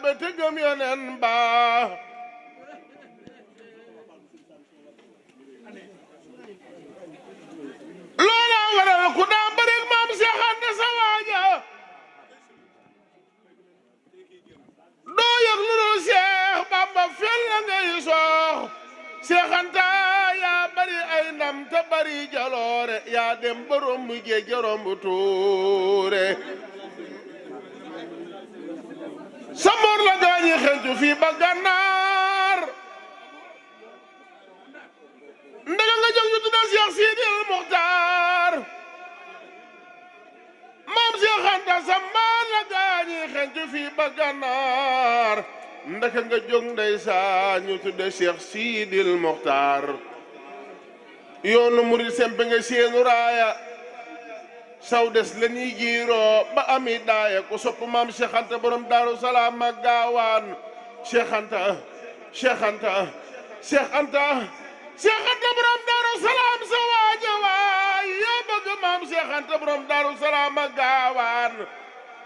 ba te gëm yonen ba loola waral ku daa bëreeg maam Cheikh Anta sa waaja doo yëg lu dul Cheikh Bamba fel la ngay soox Cheikh Anta yaa bari ay ndam te bari jaloore yaa dem ba romb géej romb tuure sa mor la gaañi xencu fii ba Gànnaar ndaga nga jóg ñu tuddal Cheikh Sidil Muxtaar maam Cheikh Anta sa mor la gaañi xencu fii ba Gànnaar ndaka nga jóg ndeysaan ñu tudde Cheikh Sidil Muxtaar yoonu murid sempe nga seenu raaya saw des la ñuy jiiroo ba ami daaya ku sopp maam Cheikh Anta borom Daaru Salaam ak gaawaan Cheikh Anta Cheikh Anta Cheikh Anta Cheikh Anta borom Daaru Salaam sa waaja waay yaa bëgg maam Cheikh Anta borom Daaru Salaam ak gaawaan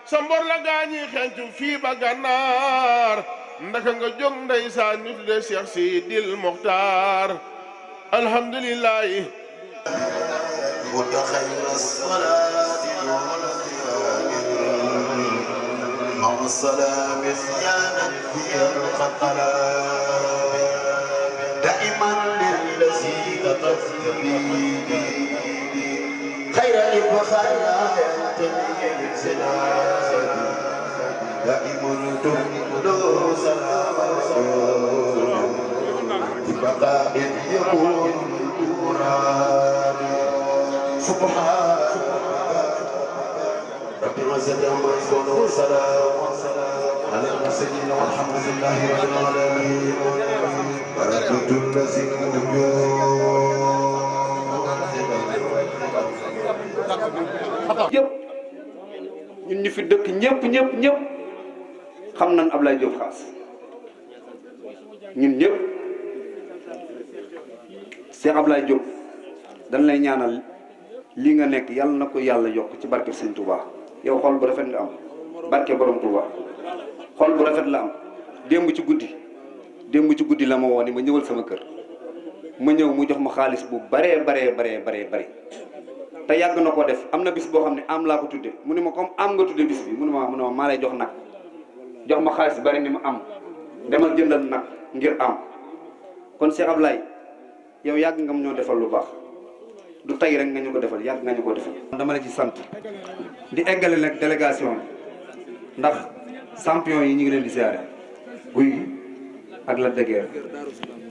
sa mbor la gaañi xencu fii ba Gànnaar ndaka nga jóg ndeysaan ñu tudde Cheikh Sidil Muxtaar alhamdulillahi خير الصلاة مع السلام صيانا هي القتلى دائما للذي كتبت به خير البخايا ينتهي بالسلام دائما تمد سلام الرسول بقاء يكون المراد سبحان رب العزة عما يصفون والسلام على المرسلين والحمد لله رب العالمين بركة الذين yëpp ñun ñu fi dëkk ñëpp xam nañ Ablaye Diop Khass ñun ñëpp Cheikh Ablaye Diop dañ lay ñaanal li nga nekk yàlla na ko yàlla yokk ci barke Sëñ Touba yow xol bu rafet nga am barke borom Touba xol bu rafet la am démb ci guddi la ma woo ni ma ñëwal sama kër ma ñëw mu jox ma xaalis bu baree te yàgg na ko def am na bis boo xam ne am laa ko tudde mu ne ma comme am nga tudde bis bi mu ne ma maa lay jox nag jox ma xaalis bari ni ma am demal jëndal nag ngir am kon Cheikh Ablaye yow yàgg nga ñoo defal lu baax du tey rek nga ñu ko defal yàgg nga ñu ko defal. dama la ci sant di eggale nag délégation ndax champion yi ñu ngi leen di siyaare guy gi ak la dëgër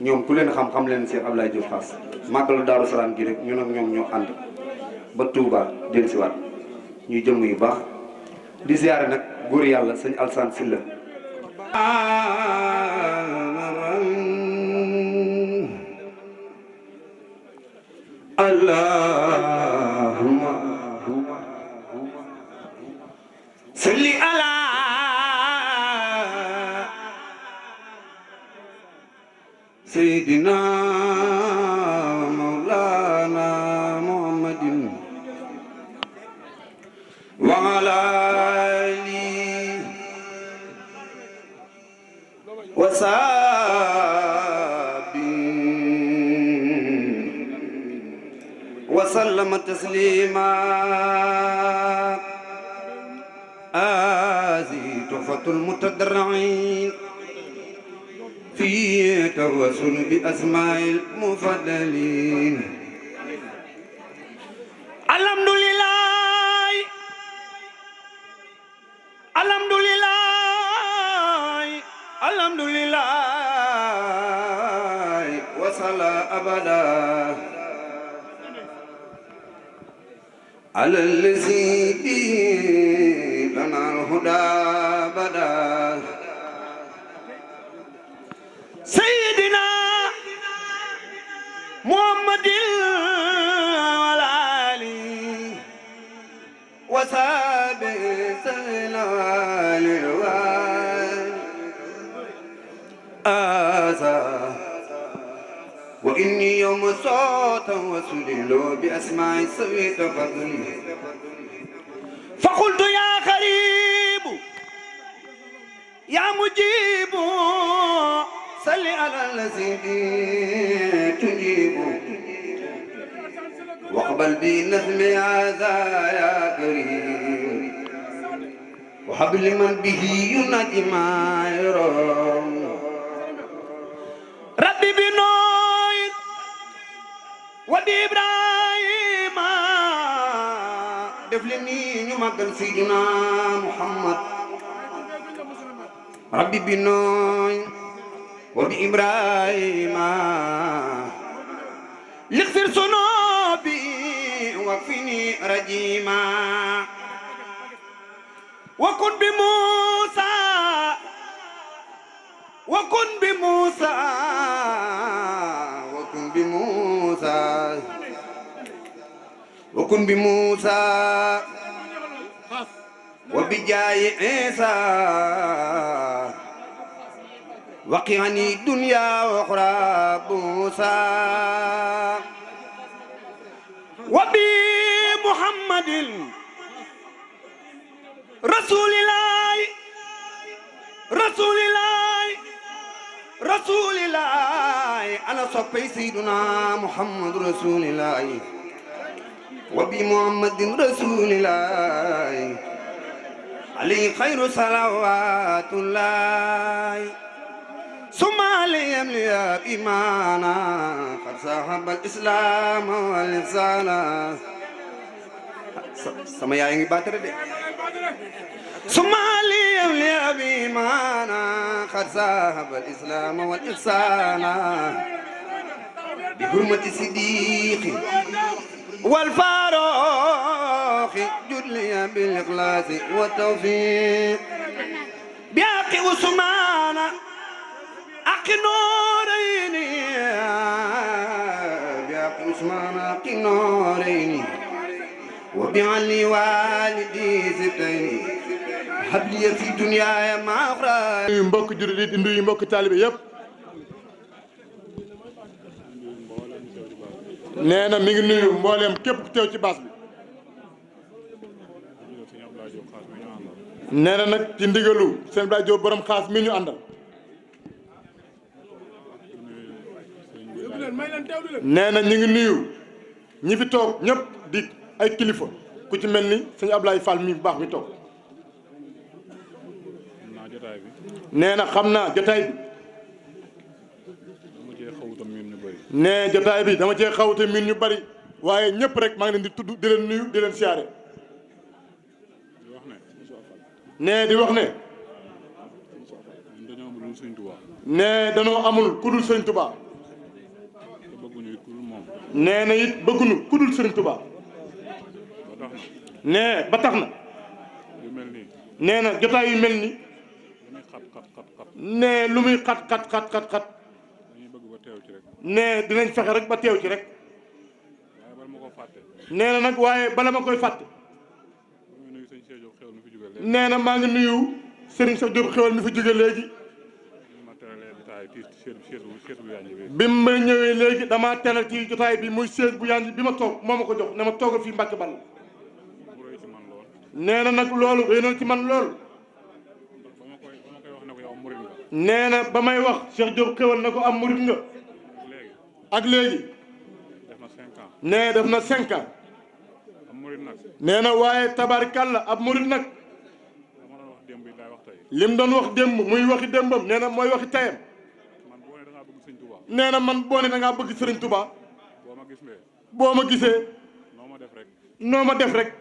ñoom ku leen xam leen Cheikh Ablaye Diop Khass màggalu Daaru Salaam gi rek ñun ak ñoom ñoo ànd ba Touba dellu si waat ñuy jëmm yu baax di siyaare nag góor yàlla sëñ Alsaan Silla اللهم صل على سيدنا مولانا محمد وعلى آله وصحبه وسلم تسليما هذه تحفة المتضرعين في توسل بأسماء المفضلين الحمد لله الحمد لله الحمد لله وصلى أبدا على الذي به لنا الهدى بدا سيدنا محمد وعلى آله وصحبه سلام وإني يوم صوت وسلل بأسماء سويت فضلي فقلت يا قريب يا مجيب صل على الذي تجيب واقبل بنظم هذا يا كريم وهب لمن به ينادي ما يرام ربي بنوي وبإبراهيم دفلني نمكن سيدنا محمد ربي بنوي وبإبراهيم لغفر ذنوبي وكفني رجيما وكن بموسى وكن بموسى وكن بموسى وكن بموسى وبجاي عيسى وقعني دنيا واخرى موسى وبمحمد رسول الله رسول الله رسول الله أنا صبي سيدنا محمد رسول الله وبمحمد رسول الله عليه خير صلوات الله ثم عليهم ليا إيمانا قد صاحب الإسلام والإحسان sama yaay ngi battere de ثم عليهم ليا إيمانا قد صاحب الإسلام والإحسان بحرمة صديق والفاروق جد لي بالإخلاص والتوفيق بحق عثمان حق نورين بحق عثمان حق نورين وبعلي والدي سبتين حبلي في دنيا ما أخرى mbokk jullit yi nuyu mbokk taalibe yëpp nee na mi ngi nuyu mbooleem képp ku teew ci baas bi nee na nag ci ndigalu seen Abdoulaye Diop borom xaas mi ñu àndal nee na ñu ngi nuyu ñi fi toog ñëpp di ay kilifa ku ci mel ni sëñ Ablaye Fall mi bu baax mi toog nee na xam naa jotaay bi nee jotaay bi dama cee xawuta miin ñu bari waaye ñëpp rek maa ngi leen di tudd di leen nuyu di leen siyaare nee di wax ne nee danoo amul ku dul sëñ Touba nee na it bëgguñu ku dul sëñ Touba nee ba tax na nee na jotaay yu mel ni nee lu muy xat nee dinañ fexe rek ba teew ci rek nee na nag waaye bala ma koy fàtte nee na maa ngi nuyu Serigne Cheikh Diop xewal mi fi jóge léegi bi ma ñëwee léegi damaa teral ci jotaay bi muy chaise bu yanj bi ma toog moo ma ko jox ne ma toogal fii Mbàkke Balla nee na nag loolu réy na ci man loolu nee na ba may wax Cheikh Diop xewal na ko am murid nga ak léegi nee def na 5 ans nee na waaye tabarkàlla ab murid nag lim doon wax démb muy waxi démbam nee na mooy waxi tayam nee na man boo ne da ngaa bëgg Sëriñ Tuba boo ma gisee noo ma def rek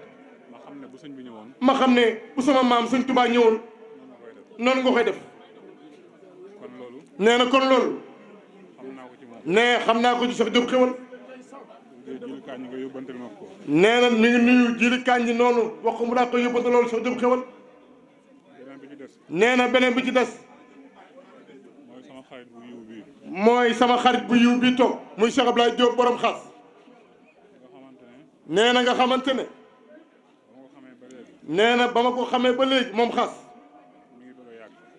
ma xam ne bu sama maam Sëriñ Tuba ñëwoon noonu nga koy def nee na kon loolu nee xam naa ko ci Cheikh Diop xewal nee na mi ngi nuyu jili kànji noonu wax ko mu daa koy yóbbante loolu Cheikh Diop xewal nee na beneen bi ci des mooy sama xarit bu yiw bi toog muy Cheikh Abdoulaye Diop borom xaas nee na nga xamante ne nee na ba ma ko xamee ba léegi moom xaas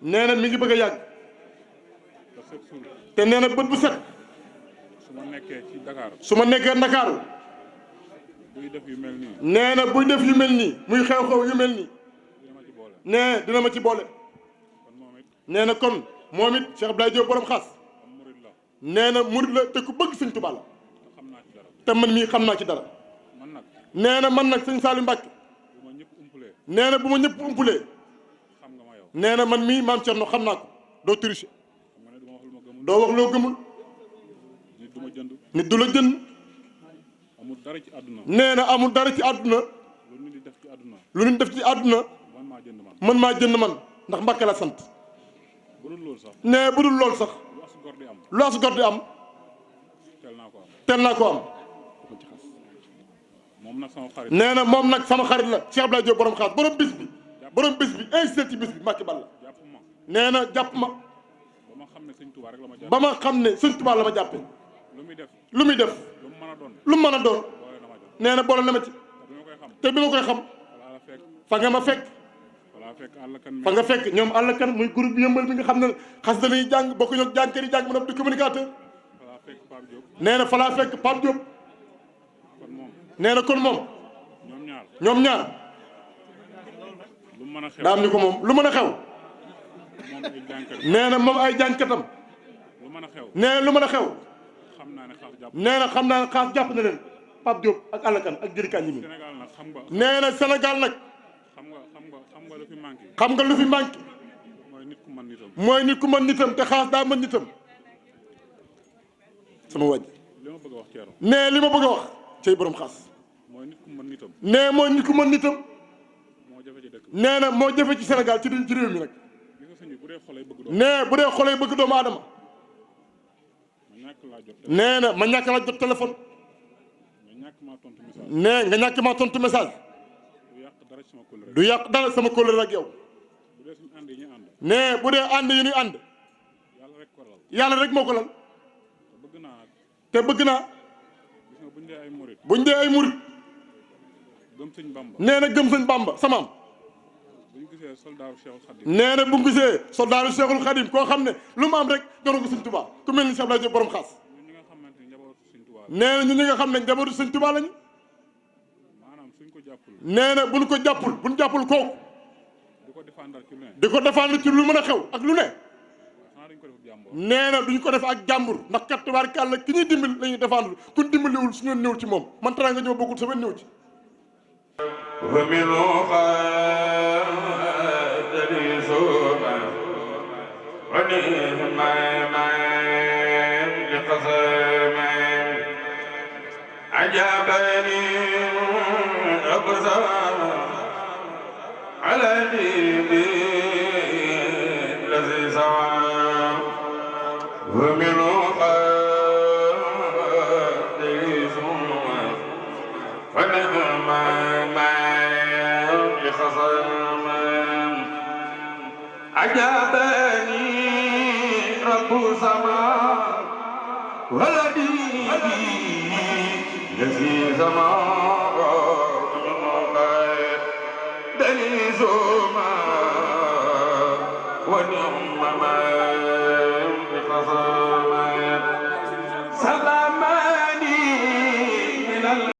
nee na mi ngi bëgg a yàgg te nee na bët bu set su ma nekkee Ndakaaru nee na buy def yu mel nii muy xew-xew yu mel nii nee dina ma ci boole nee na kon moom it Cheikh Abdoulaye Diop borom xaas nee na murid la te ku bëgg sëñ Tuubaa la te man mii xam naa ci dara nee na man nag sëñ Saliou Mbacke nee na bu ma ñëpp umpulee nee na man mii maam Thierno xam naa ko doo tricher doo wax loo gëmul nit du la jënd nee na amul dara ci àdduna lu nit def ci àdduna man maa jënd man ndax Mbacke la sant nee bu dul lool sax lu as gor di am teel naa ko am nee na moom nag sama xarit la Cheikh Abdoulaye Diop borom xaas borom bis bi insisté ci bis bi Mbacke Balla nee na jàpp ma ba ma xam ne sëñ Tuubaa la ma jàppe lu muy def lu mu mën a doon nee na boole na ma ci te bi ma koy xam fa nga ma fekk fa nga fekk ñoom àll kan muy groupe yëmbal bi nga xam ne xas dañuy jàng bokk ñoo jàngkat yi jàng mën a di communicateur nee na fa laa fekk Pape Diop nee na kon moom ñoom ñaar daa am ni ko moom lu mën a xew nee na moom ay jàngkatam nee na lu mën a xew nee na xam naa ne xaas jàpp na leen Pape Diop ak àllakan ak jërikaan yi mi nee na Sénégal nag xam nga lu fi manqué mooy nit ku mën nitam te xaas daa mën nitam sama wàjj nee li ma bëgg a wax cay borom xaas nee mooy nit ku mën nitam nee na moo jafe ci Sénégal ci réew mi nag nee bu dee xolay bëgg doomu aadama nee na ma ñàkk laa jot téléphone nee nga ñàkk maa tontu message du yàq dara sama kóllëre ak yow nee bu dee ànd yi ñuy ànd yàlla rek moo ko lal te bëgg naa buñ dee ay murit nee na gëm sëñ Bamba samaam nee na bu mu gisee soldaaru Cheikhul Khadim koo xam ne lu mu am rek jox ko sëñ Tuubaa ku mel ni Cheikh Abdoulaye Diop borom xaas nee na ñun ñi nga xam ne njabootu sëñ Tuubaa lañu nee na bu ñu ko jàppul kooku di ko défendre ci lu mën a xew ak lu ne nee na duñ ko def ak jàmbur ndax kat tubaarkàlla ki ñuy dimbali la ñuy défendre ku dimbaliwul suñu néew ci moom man tara nga ñëw bokkul sama néew ci عجبني أبصار على ديبي الذي سوى ومن قدر سوى فنعم ما خصم عجبني رب السماء ولدي الذي سماه دني سما ونعم ما